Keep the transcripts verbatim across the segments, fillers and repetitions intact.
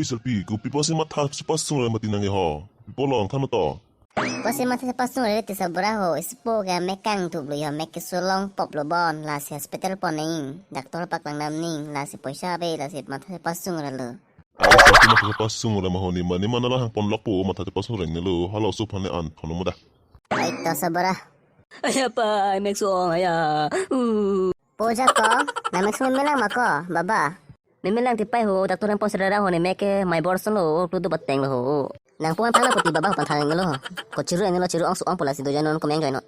Selpi, kopi pusi matha chepasung ra mati nang ke ho? Kopi pulo nang than to? Pusi matha chepasung ra te Sabura ho, isipo ke mek kangthup lo ho, mek keso longpop lo bon, lasi hospital pon ning, doctor paklang dam ning, lasi poisa ave, lasi matha chepasung ra lo. Ai, Selpi, matha chepasung ra ma ho, ne ma, ne ma nang hang ponlok po, matha chepasung ra ne lo, hala oso aphan ne an, hono mo da. Ai to Sabura. Aya pa, mek so-ong, aya. Uh. Po ja ko, nang mek so melang ma ko, baba. Memelang ti pai ho, doctor nang pon sera ra ho, ne mek ke mai bor son lo, kludu bateng lo ho. Nang pon thang na puti baba ho pan thang lo ho. Ko chiru ang lo, chiru ong so-ong pu lasi doja non ko meng join no.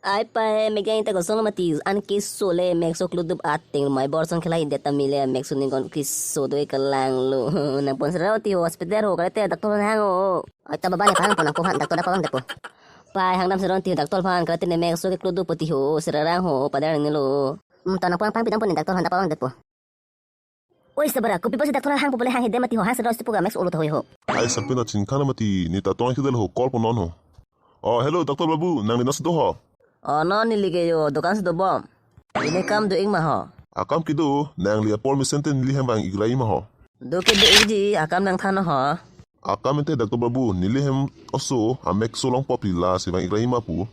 Ai pai, mek jang ta ko son lo mati, an keso le mek so kludu bateng lo, mai bor son khela ide ta mile, mek so ning kon keso do kelang lo. Nang pon sera ra ti ho, hospital ho, kare te doctor nang hang ho. Ai ta baba ne pahang po, nang pon doctor da pahang de po. Pai hang dam sera ra ti doctor aphan, kare te ne mek so ke kludu puti ho, sera ra ho, padar ne lo. Hmm, to nang pon pahang pidam po ne doctor aphan da pahang de po. Oi Sabura, kopi pusi doctor hang po pule hang hede mati ho, hang sera ra si pu ga mek so lo tho ho. Ai Selpi, nang chingkhan mati, ne ta tong kidel ho, call pon non ho. Oh, hello, Doctor Babu, nangli nasi do ho? Oh, non neli ke yo, dokan si dobom. Pini akam do-ik ma ho? Akam kedo, nangli apor mesen te neli hem vang-ik ra-i ma ho? Do ke do-ikji, akam nang than ho. Akam ente Doctor Babu, neli hem oso, amek so longpop lo lasi vang-ik ra-i ma pu.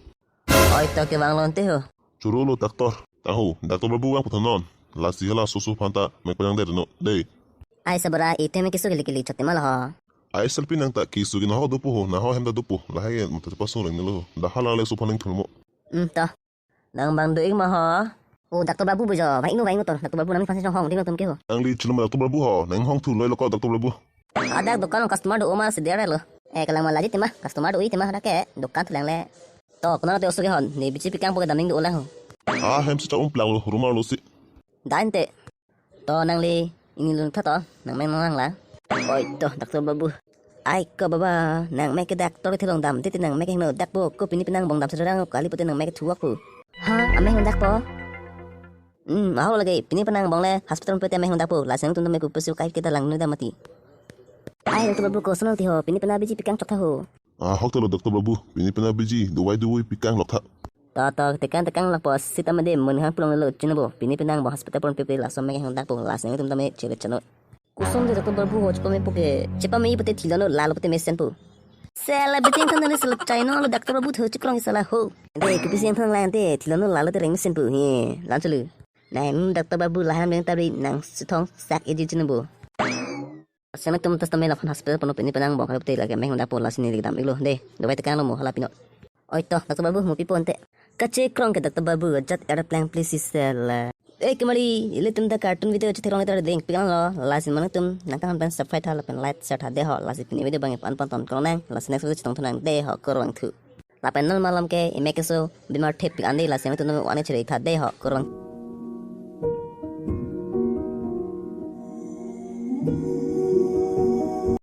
Oi to kevang lo ante ho. Choro lo doctor. Tahu, Doctor Babu vang puthot non. Lasi hala oso oso aphan ta mek pajang det no, dei. Ai Sabura, ite mek keso kili kili chot te ma lo ho. Ai Selpi, nang ta keso ke nahok do po ho, naho hem ta do po. Lahai matha chepasung ra ne lo. Da hala le oso aphan ning thul mo. Hmm, to. Nang bang do-ik ma ho? Oh, Doctor Babu bu jo, vang-ik no, vang-ik no to. Doctor Babu nang phan si jong hong ding lo tum ke ho. Nangli chilum Doctor Babu ho, nang hong thu loi lo ko Doctor Babu. Hadak dokan along customer do-o ma si der lo. Eh, kalang ma laji tema, customer do-i tema hadak ke, dokan thulang le. To, konat te oso ke hon, ne bichi pikang po ke damning do-o lang ho. Ah, hem si chak um plang lo, rumar lo si. Da ente. To nangli, ini lun tha to, nang mek nang lang la. Oi to, Doctor Babu. Ai ko baba, nang mek ke doctor ke thilong dam, titi nang mek ke heno dak po, ko pini penang bong dam sera ra ho, kali pute nang mek ke thuak po. Ha, ameng dak po. Hmm, ahok lagi, pini penang bong le hospital pute ameng dak po, lasi nangtum ta mek ke pusu kai kita lang nu da mati. Ai, Doctor Babu ko sonong ti ho, pini pena biji pikang chok tha ho. Ah, hok telo Doctor Babu, pini pena biji, dawai dawai pikang lok tha. To, to, tekang tekang lok po, sita mede mun hang pulang lo chino bo, pini penang bong hospital pon pepe laso mek hang dak po, lasi nangtum ta mek chele chano. Koson de Doctor Babu ho, chepame po ke, chepame pute thilo no lalo pute mesen po. Sela beting than le sela chai no lo Doctor Babu tho chikrong sela ho. De, kopisi ang thang lang de, thilo no lalo te reng mesen po, he, lan chulu. Nang, hmm, Doctor Babu laham deng tabri nang sithong sak eji chino bo. Sena tum tas tame lapan hospital pon pini penang bong kalau pute lagi ameng dak po, lasi neli dam-ik lo de. Dawai tekang lo mo hala pino. Oi to, Doctor Babu, mo pi po ante. Kachekrong ke Doctor Babu, jat airplane please sela. Eh, kemali, ilitum ta cartoon video chetheklong ta ding pikang lo, lasi nangtum nangkang pen subscribe tha lapen like share tha de ho, lasi pini video bang pan pan ton krong nang, lasi next video chetong thunang de ho, kurvangthu. Lapen non malom ke, imek keso, bimar thep pik ande, lasi nangtum nang wane chere tha de ho, kurvang.